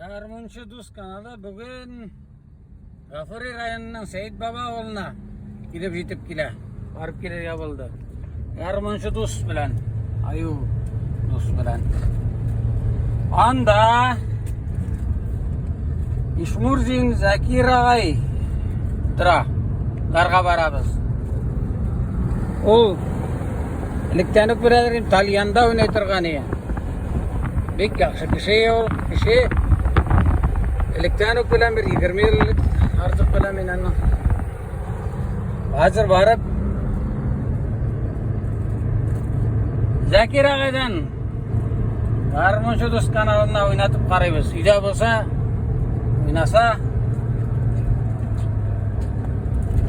Гармунчы дус каналы бүген Гафури районының Сәет Баба авылына килеп җитеп килә. Барып килергә булды. Гармунчы дус белән, Аю дус белән. Анда Ишмурзин Закир агай тора. Ларга барабыз. Ул электән үк беләдер, тальянда уйный торган иде. Бик яхшы кеше ул, кеше. Электән үк беләм, бер 20 ел элек артык беләм мин аны. Хәзер барып Закир агайдан Гармунчы дус каналына уйнатып карыйбыз. Өйдә булса, уйнаса,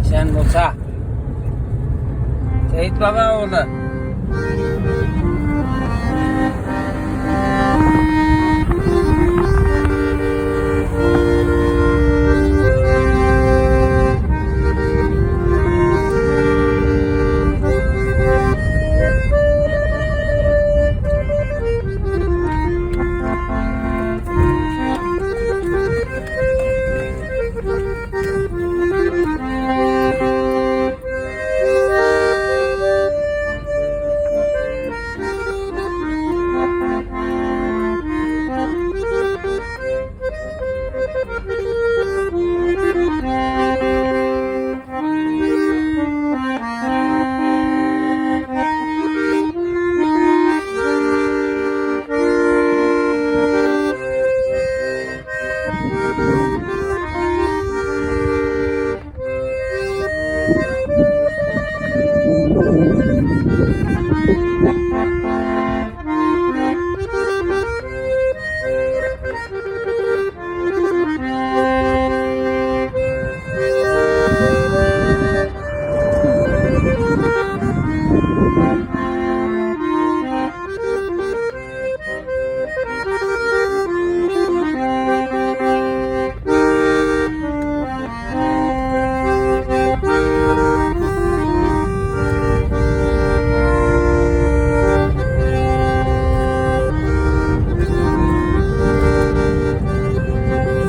исән булса. Сәет баба авылы.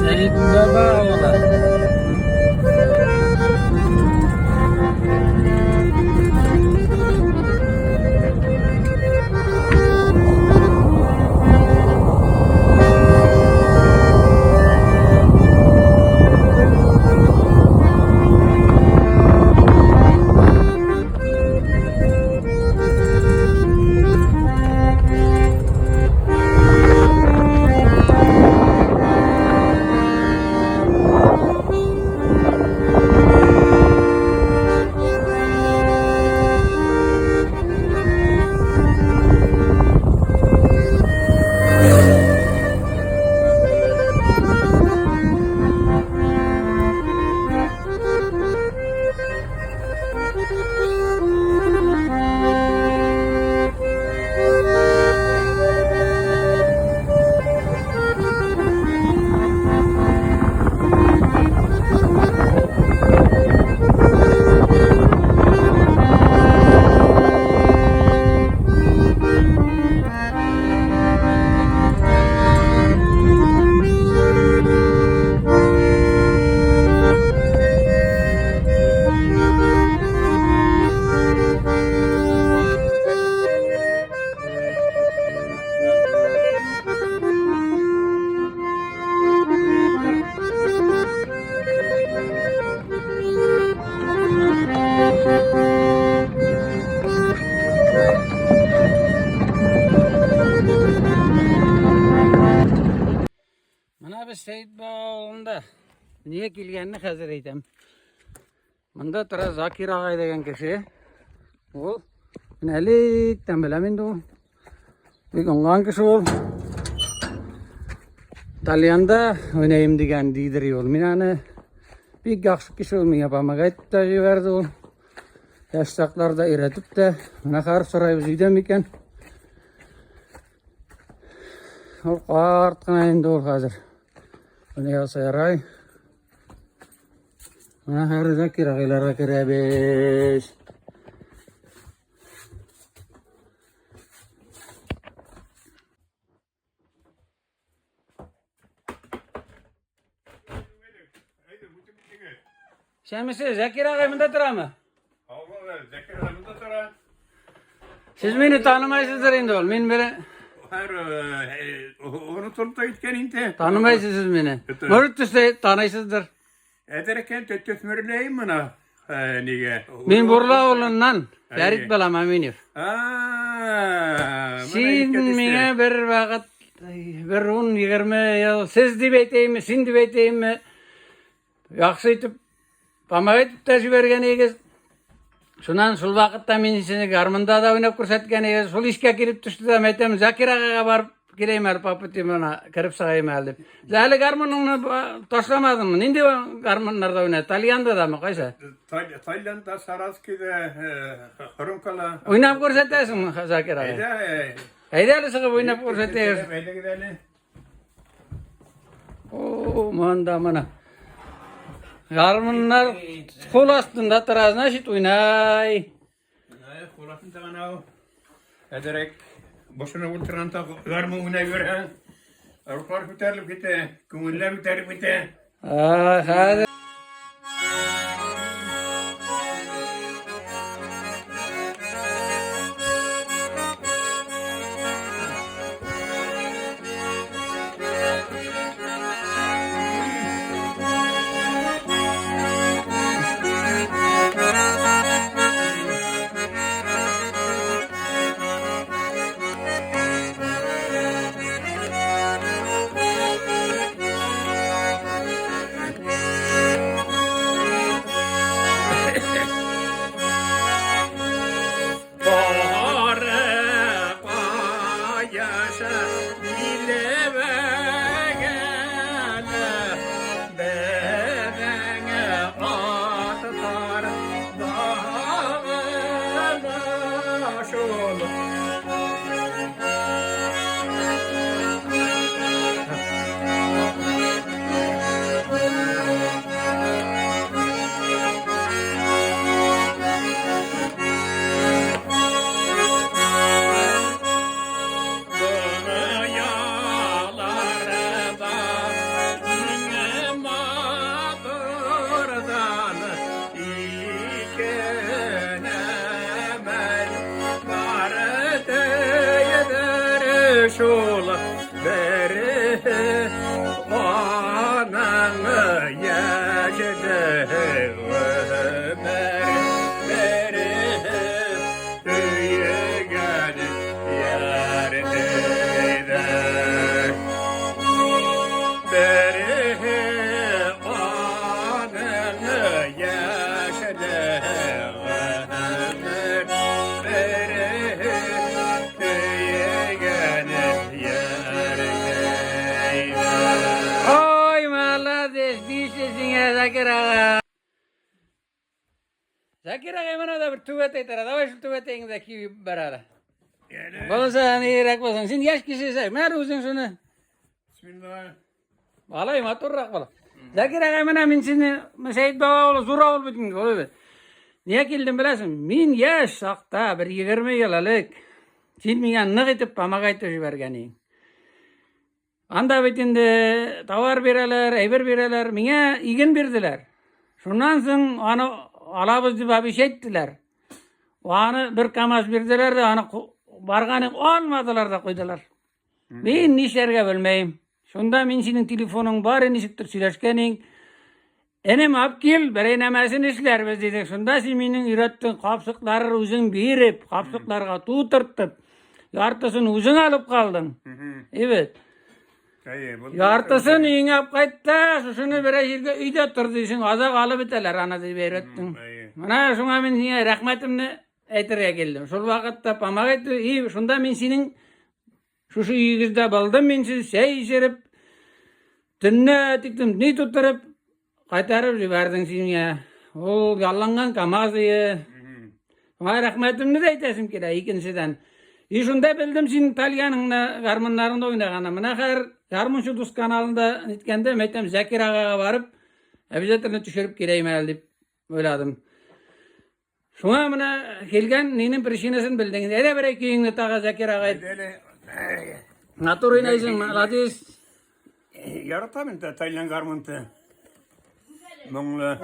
Сәет баба авылы. Менә без Сәет авылында. Нигә килгәнне хәзер әйтәм. Монда тора Закир агай дигән кеше. Ул менә электән беләм инде ул. Бик уңган кеше ул. Тальянда уйнайым дигән дидер ул. Мин аны бик яхшы кеше ул, миңа помогать та җибәрде ул. Яшь чакларда өйрәтеп тә, менә хәзер сорайбыз өйдә микән? Ул карт кына инде ул хәзер. Менә яса ярай. Менә хәзер Закир агайларга керәбез. Шәмесе, Закир агай монда торамы? Авыл, Закир агай монда тора. Сез мине танымайсыздыр инде ул. Мин бер Һәр онытылып та киткән инде. Танымайсыз сез мине. Может, төстә таныйсыздыр. Әзерәкән төсмерләйм моны. Нигә? Мин Бурла авылыннан Фәрит балам Аминев. Син миңа бер вакыт бер 10-20 ел сез дип әйтәйме, син дип әйтәйме? Яхшы итеп помогать итеп тә җибәргән идегез. Шуннан шул вакытта мин сине гармунда да уйнап күрсәткән идегез. Шул искә килеп төште дә, әйтәм, Закир агага барып киләйм әле, по пути менә кереп чыгайм әле дип. Әле гармуныңны ташламадыңмы? Нинди гармуннарда уйнай? Тальянда дамы, кайсы? Тальянда, Саранскийда, Хрумкала. Уйнап күрсәтәсеңме, Закир ага? Әйдә. Әйдә әле чыгып уйнап күрсәтәгез. Әйдәгез әле. О, монда мына. Гармуннар кул астында тора, значит, уйнай. Кул астында гына ул. Әзерәк башына утырганда гармун уйнай бирһәң, рухлар күтәрелеп китә, күңелләр күтәрелеп китә. Хәзер Шул бер анаң яшьле гомер бер сөйгән яр иде. Бер анаң яшьле гомер бер сөйгән яр иде. Ой, молодец, нишлисең, Закир ага. Закир ага, менә дә бер түбәтәй тора. Давай шул түбәтәеңне дә киеп бар әле. Булса, нирәк булсын. Син яшь кешесең. Менә үзең шуны. Бисмилла. Алай матуррак була. Закир ага, менә мин сине Сәет баба улы зур авыл бит инде, ул бит. Нигә килдем беләсең? Мин яшь чакта, бер 20 ел элек, син миңа нык итеп помогать итеп җибәргән идең. Анда бит инде товар бирәләр, әйбер бирәләр. Миңа иген бирделәр. Шуннан соң аны алабыз дип обещать иттеләр. Аны бер КАМАЗ бирделәр дә, аны барган алмадылар да куйдылар. Мин нишләргә белмәйм. Шунда мин синең телефоның бар, ничектер сөйләшкән идең. Энем, алып кил, берәй нәмәсен эшләрбез, дидең. Шунда син минең өйрәттең, капчыклар үзең биреп, капчыкларга тутыртып, яртысын үзең алып калдың. Әйбәт. Яртысын өеңә алып кайт та, шушыны берәй җиргә өйдә тор дисең, азак алып бетәләр аны дип өйрәттең. Менә шуңа мин сиңа рәхмәтемне әйтергә килдем. Шул вакытта помогать, и шунда мин синең Шушы өегездә булдым мин сез чәй эчереп, төнлә тиктем ни тутырып, кайтарып җибәрдең син миңа. Ул ялланган КАМАЗ өе. Шуңа рәхмәтемне дә әйтәсем килә икенчедән. И шунда белдем син тальяныңны, гармуннарыңда уйнаганны. Менә хәзер Гармунчы дус каналында ниткәндә, мен әйтәм, Закир агага барып, обязательно төшереп киләйем әле дип уйладым. Шуңа менә килгән нинең причинасын белдең. Әйдә бер көеңне тагы Закир агай. Матур уйнайсың, молодец. Яратам инде тальян гармунты. Моңлы.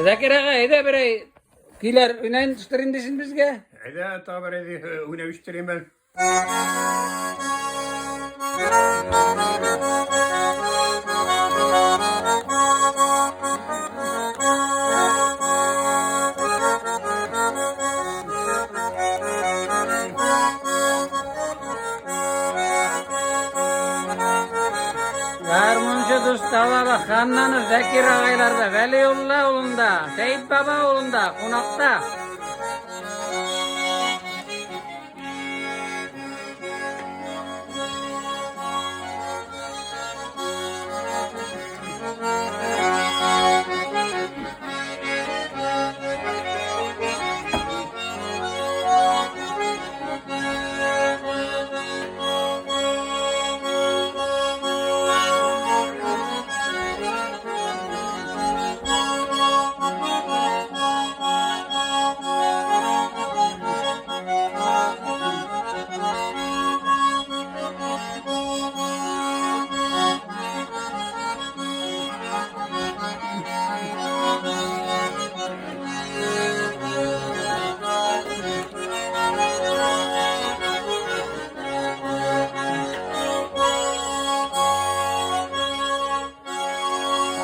Закир ага, әйдә берәй көйләр уйнайын төштер инде син безгә. Әйдә, тагы бер уйнап үстерим әле. Гармунчы дусталары Ханнанов Закир агайларда, Вәлиулла авылында, Сәет баба авылында кунакта.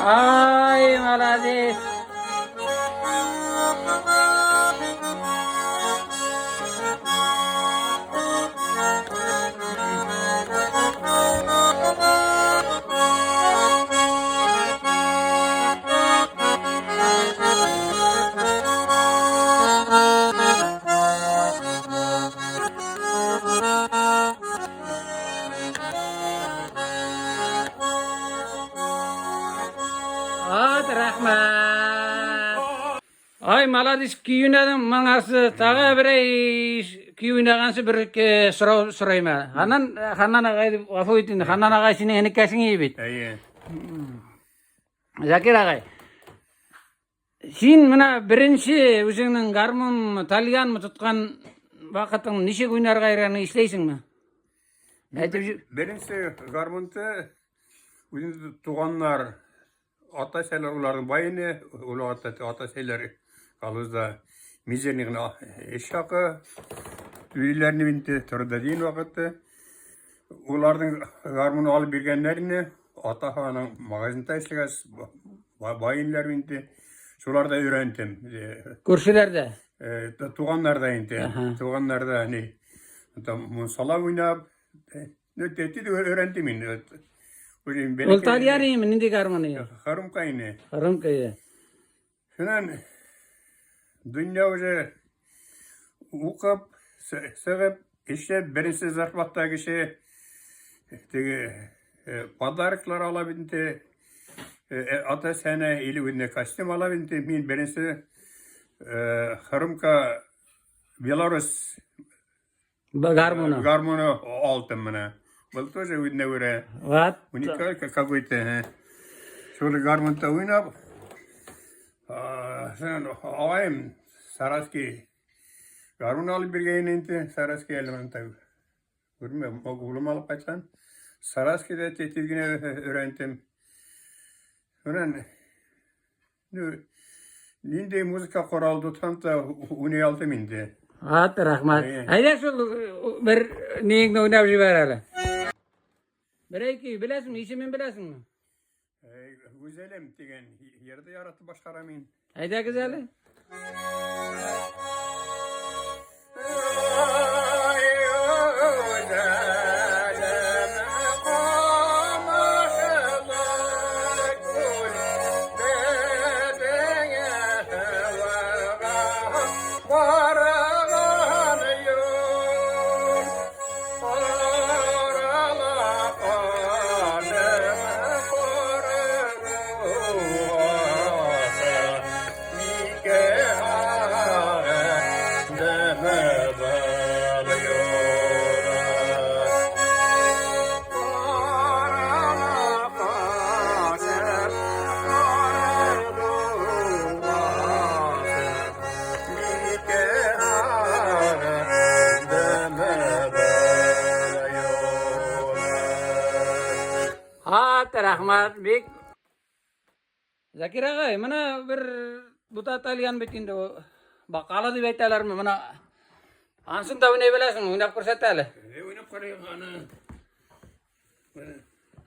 Ай, молодец! Ат, рәхмәт. Ай, молодец, көй уйнадың, моңарсы тагы берәй көй уйнаганчы бер сорау сорыйм әле. Ханнан, Ханнан агай дип гафу ит инде. Ханнан агай синең энекәшең ие бит. Әйе. Закир агай. Син менә беренче үзеңнең гармун, тальянмы тоткан вакытың ничек уйнарга өйрәнең, исләйсеңме? Әйтеп Беренче гармунты үземнең туганнар, ата-әсәләр уларның бай ине, ул вакытта ата-әсәләр колхозда мизерный гына эш хакы түлиләр инде торды дигән вакытта. Уларның гармуны алып биргәннәр ине, ата аның магазинда эшләгәч, бай инеләр инде. Шуларда өйрәндем. Күршеләрдә. Туганнарда инде. Туганнарда ни там мунсала уйнап, ну, тетти өйрәндем инде. Үзем Ул тальян нинди гармун? Харумка ине. Харумка ие. Шуннан дөнья уже укып, чыгып, эшләп, беренче зарплата кеше теге подароклар ала бит инде. Ата сәнә или үзенә костюм ала бит инде. Мин беренче Харумка Белорус Гармуны. Гармуны алдым менә. Был тоже үзенә күрә. Вот. Уникаль какой-то. Шул гармунда уйнап, шуннан агаем Саратский гармун алып биргән инде, Саратский әле монда. Күрмә, улым алып кайткан. Саратскийда тиз генә өйрәндем. Шуннан ну, нинди музыка коралы тотсам да уйный алдым инде. Вот, рәхмәт. Әйе. Әйдә шул бер ниеңне уйнап җибәр әле. Берәй көй беләсеңме? Исемен беләсеңме? Гүзәлем дигән йырды яратып башкарам мин. Әйдәгез әле. Ай, гүзәлем, камышлы күл, безнең һавага барган юл. Арала каным карлыгасы, ике Рәхмәт, бик. Закир агай, менә бер бута тальян бит инде ул. Бакалы дип әйтәләрме? Менә ансын да уйный беләсең, уйнап күрсәт әле. Уйнап карыйк аны.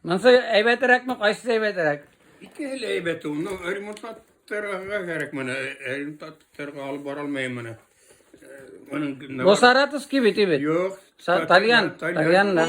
Монысы әйбәтрәкме, кайсысы әйбәтрәк? Ике әле әйбәт ул. Ну, ремонтлаттырырга кирәк менә. Ремонтлаттырырга алып бара алмыйм менә. Моның Бу саратовский бит, бит. Юк. Тальян, тальян да.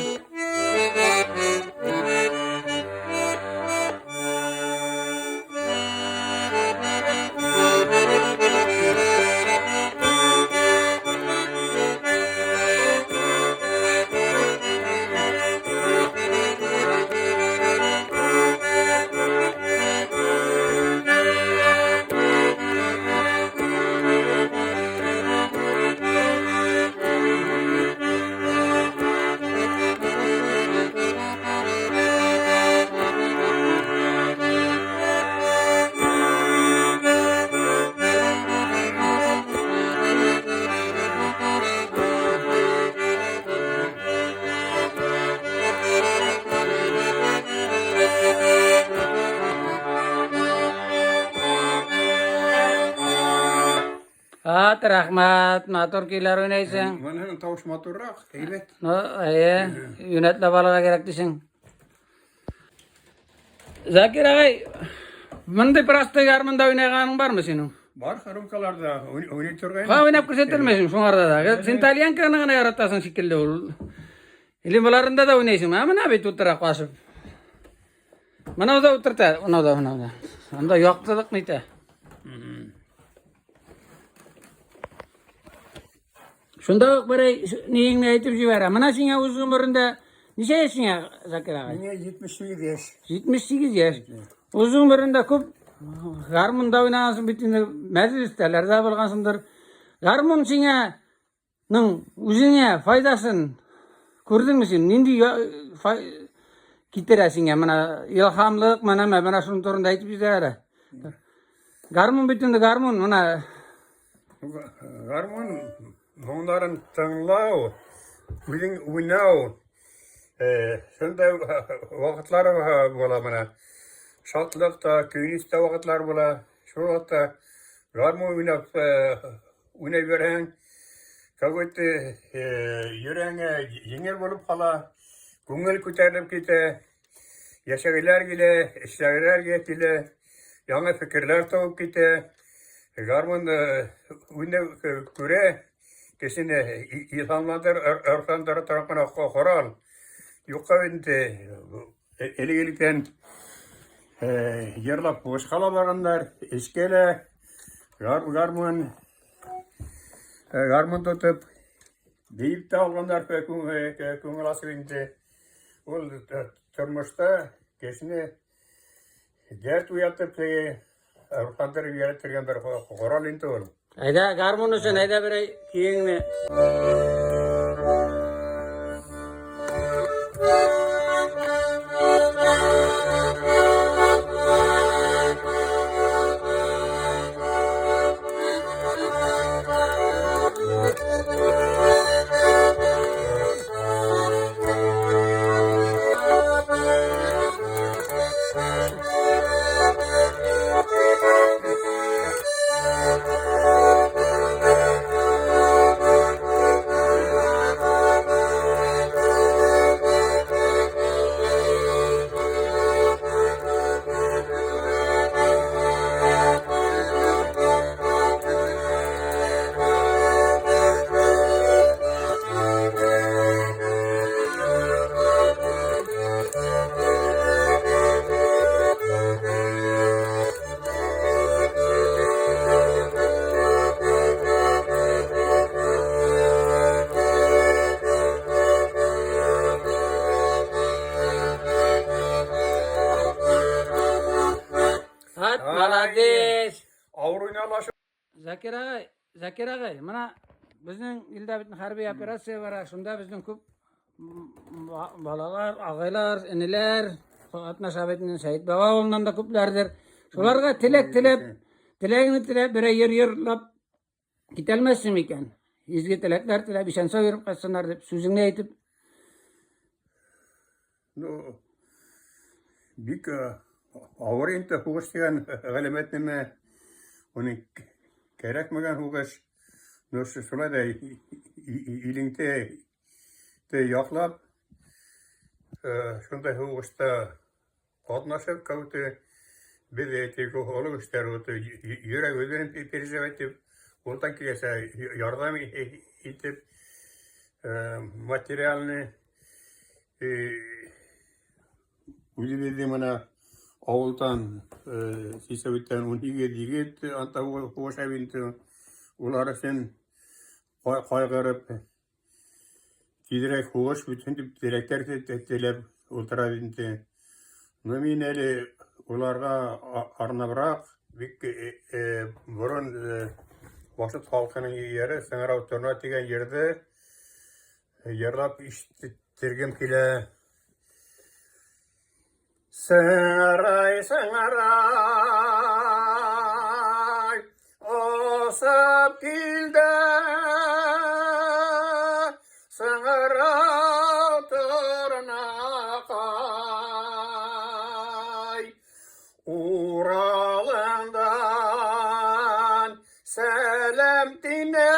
Ат, рәхмәт, матур көйләр уйнайсың. Моның тавыш матуррак, әйбәт. Ну, әйе, юнәтләп алырга кирәк дисең. Закир агай, мондый простой гармунда уйнаганың бармы синең? Бар хромкаларда уйный торган. Ха, уйнап күрсәтелмәсең шуңарда да. Син тальянканы гына яратасың шикелле ул. Или боларында да уйнайсың. Ә менә бит утыра кашып. Менә да утырта, менә да, менә да. Анда яктылык нитә. Шунда ук берәй ниеңне әйтеп җибәрә. Менә сиңа үз гомерендә ничә яшь сиңа, Закир агай? Миңа 78 яшь. 78 яшь. Үз гомерендә күп гармунда уйнагансың бит инде, мәҗлесләрдә булгансыңдыр. Гармун сиңа ның үзеңә файдасын күрдеңме син? Нинди китерә сиңа? Менә илһамлык, менә менә шуның турында әйтеп җибәр әле. Гармун бит инде гармун, менә Гармун моңнарын тыңлау, үзең уйнау, шундай вакытлар була менә. Шатлык та, көенеч тә вакытлар була. Шул вакытта гармун уйнап уйнай бирәң, какой-то йөрәгеңә җиңел булып кала, күңел күтәрелеп китә, яшәгеләр килә, эшләгеләр килә, яңа фикерләр туып китә. Гармун уйнау күрә кешене илһамландыра, рухландыра торган корал. Юкка инде элек-электән йырлап бушка ла барганнар, эшкә лә гармун гармун тотып биеп тә алганнар, күңел ачып инде. Ул тормышта кешене дәрт уятып, рухландырып җибәрә торган бер корал инде ул. Әйдә, гармун өчен, әйдә берәй киеңне. Ат, молодец! Авыр уйналашы. Закир агай, Закир агай, менә безнең илдә бит хәрби операция бара, шунда безнең күп балалар, агайлар, энеләр катнаша бит инде, Сәет баба авылыннан да күпләрдер. Шуларга теләк теләп, теләгеңне теләп, берәй йыр йырлап китәлмәссең микән? Изге теләкләр теләп, исән-сау йөреп кайтсыннар дип, сүзеңне әйтеп. Ну, Бик авыр инде һугыш дигән галәмәт нәмә. Уның кәрәкмәгән һугыш. Но шулай да илеңдә яклап, шундай һугышта катнашып, кәүте без әйтик, олы кешеләр вот йөрәге белән переживать итеп, кулдан килгәнчә ярдәм итеп, материальный үзебезнең менә авылдан Сисәвиттән 18 егет анда сугыша инде. Улар өчен кайгырып, тизрәк сугыш бетсен дип теләкләр теләп утыра инде. Но мин әле уларга арнабрак бик борын башкорт халкының йыры Сыңрау торна дигән йырды Йырлап ишеттергем килә. Сыңарай, сыңарай, осып килде. Сыңарау торнакай. Уралыңдан сәлам тине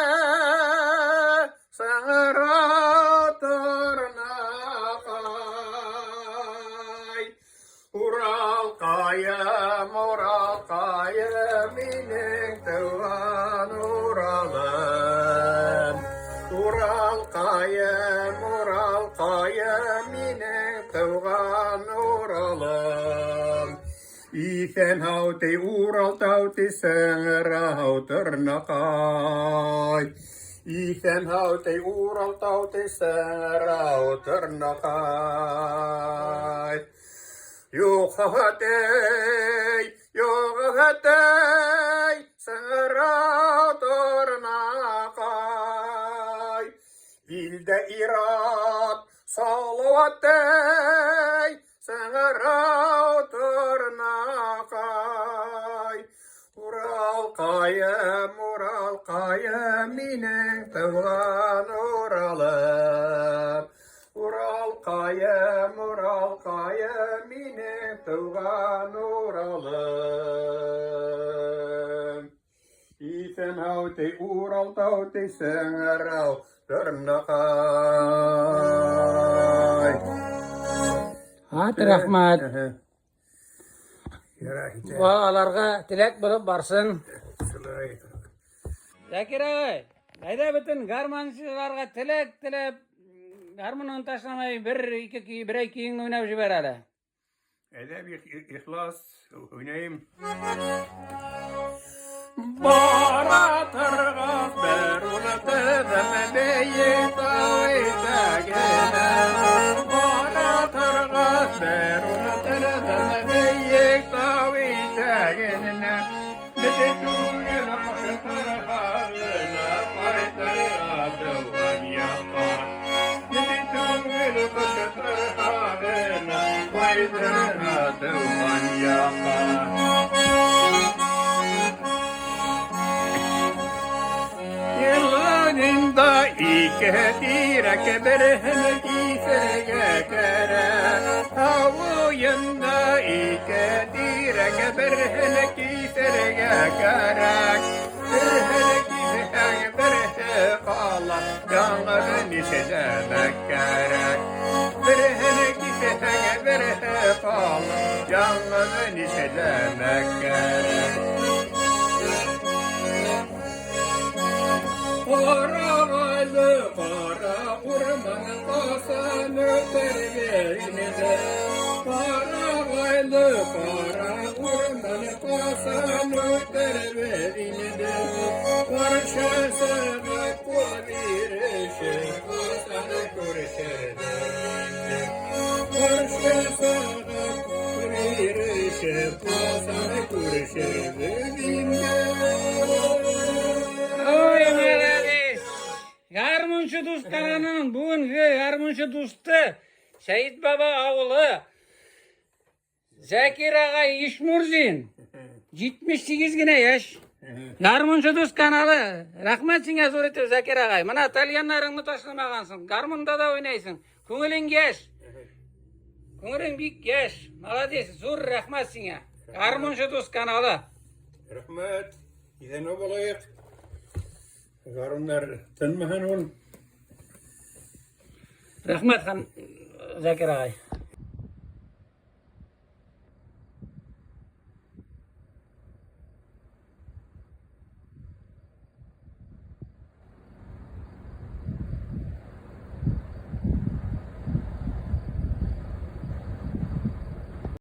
саңра торнакай. Уралкаем, Уралкаем, минең туган Уралым. Уралкаем, Уралкаем, минең туган Уралым. Иҫән һау ти, Урал тау ти, сыңрау тырнакай. Иҫән һау ти, Урал тау ти, сыңрау тырнакай. Юк хәтәй, юк хәтәй, сыңрау тырнакай. Илдә ират, салават әй, Сыңрау торнакай. Уралкаем, Уралкаем, минең туган Уралым. Уралкаем, Уралкаем, минең туган Уралым. Иҫән һау ти, Урал тау ти, сыңрау тырнакай. Ат рәхмәт. Аларга теләк булып барсын. Шулай. Закир агай, әйдә бөтен гармончыларга теләк теләп, гармунын ташламай бер ике көй, берәй көеңне уйнап җибәр әле. Әйдә бик ихлас уйнайым. Бара торгач бер улытым бейек тау итәгенә. Бара торгач бер улытым бейек тау итәгенә. Бете түгел кашытыр хәленә кайтырга туган якка. Бете түгел кашытыр хәленә кайтырга туган якка. Еланында ике тирәк берһен кисергә кәрәк. Авуенда ике тирәк берһен кисергә кәрәк. Берһен кисһәң берһе кала, яңгыр нишләмәк кәрәк. Берһен кисһәң берһе кала, яңгыр нишләмәк кәрәк. Карагайлы кара урман касан үтәргә Карагайлы кара урман касан үтәргә Каршысына кул бирешеп, касан күрешерде. Каршысына кул бирешеп, касан күрешерде. Ой, молодец! Гармунчы дус каналының бүгенге гармунчы дусты Сәет баба авылы Закир агай Ишмурзин. 78 генә яшь. Гармунчы дус каналы. Рәхмәт сиңа зур итеп, Закир агай. Менә тальяннарыңны ташламагансың. Гармунда да уйнайсың. Күңелең яшь. Күңелең бик яшь. Молодец, зур рәхмәт сиңа. Гармунчы дус каналы. Рәхмәт. Исән булыйк. Гармуннар тынмаһын ул. Рәхмәт хан Закир агай.